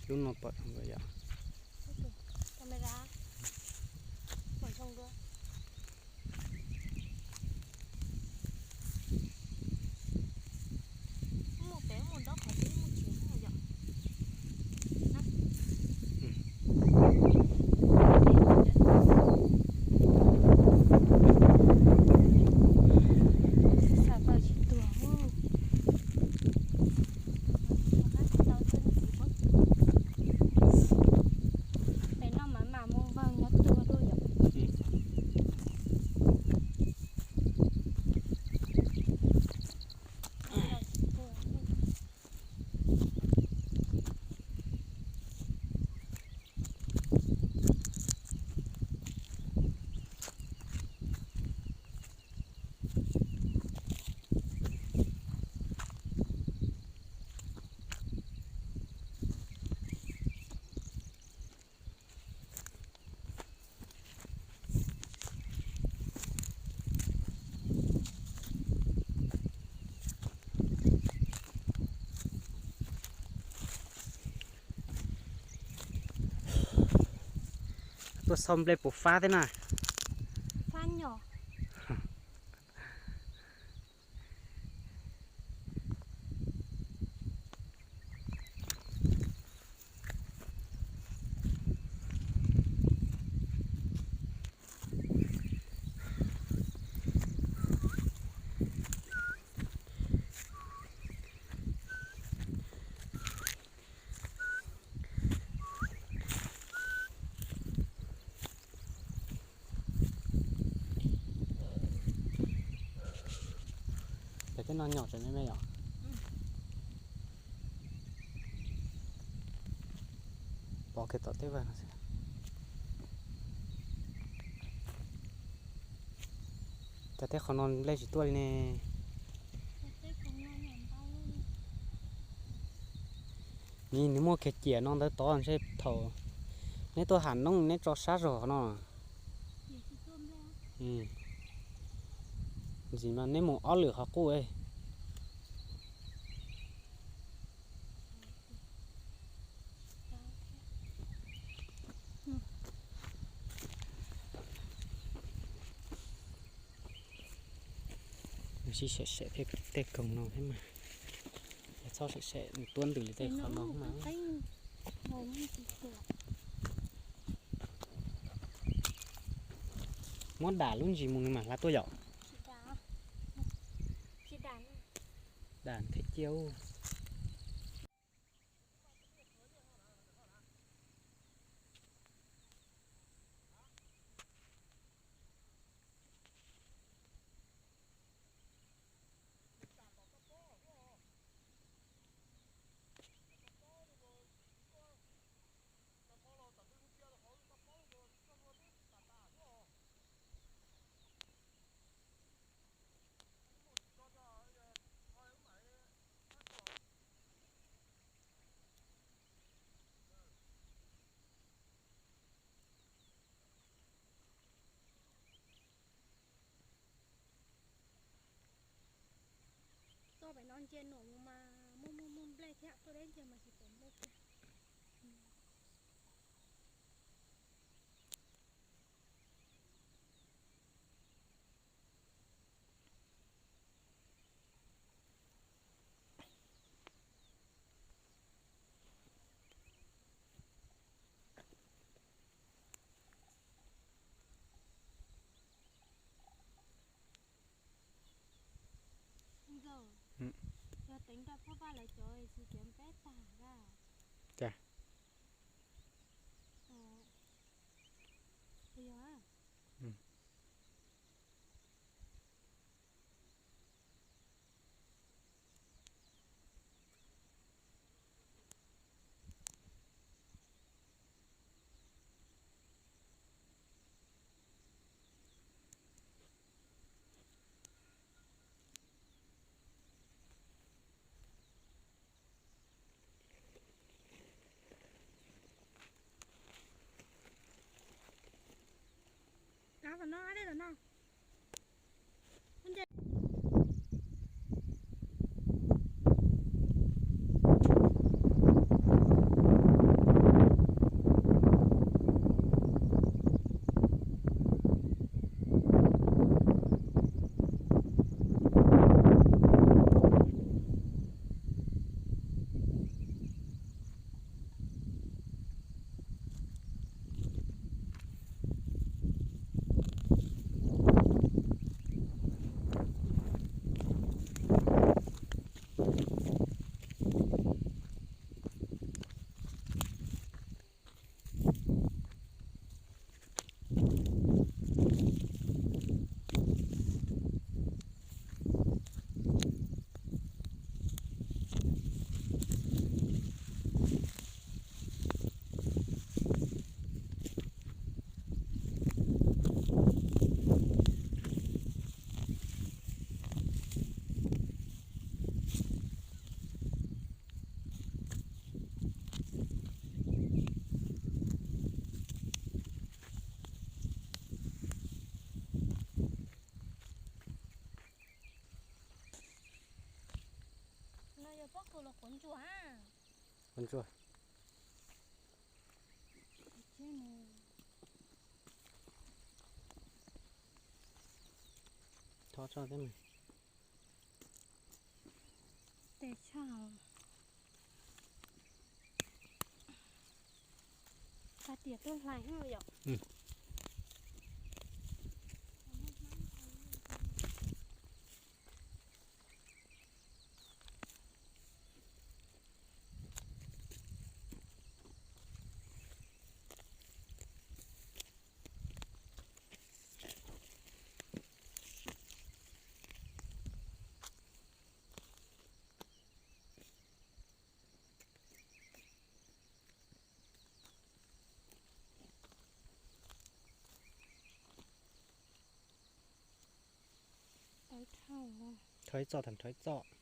Lub no pom zoo yom. Pem no mas mam mus vawg nyob tuag dua yom. Tuaj xauj nplej puas fab thiab na? Fab nyom. Cov teb no nyom tseem me me yom. Pov kiag tom teb vag no xwb. Cov teb qhov no nplej tsis tuaj li ne. Ni nws muaj kiag ciam no ntawd tod ntshe thaum neb tuaj Ham Noob neb tso sab zog qhov no. Ntxiv mas neb mus ob lwm qhov qub. Sib sam sam tej koog no thiab mas, txhob sam sam nws tuab ntws li tej qhov no mas. Muab dam lub ntsis mus nws mam hla tuaj yom. Dam them ciaj. Tuaj pem no ntsia nuam mus mas muaj muaj muaj nplej thiab, tuaj deb ntsia mas tsis pom nplej kiag. Nkauj, yog teev rau phab vaj lawv cov tsis cov peb tag a. Cas? Yog. Av tom no, av dej tom no. Tus los quav ntsuag. Quav ntsuag. Thov tso thiab mas. Tes tshaj. Tag tias tuaj hlais yom. Rhaub ib txoj, rhaub ib txoj.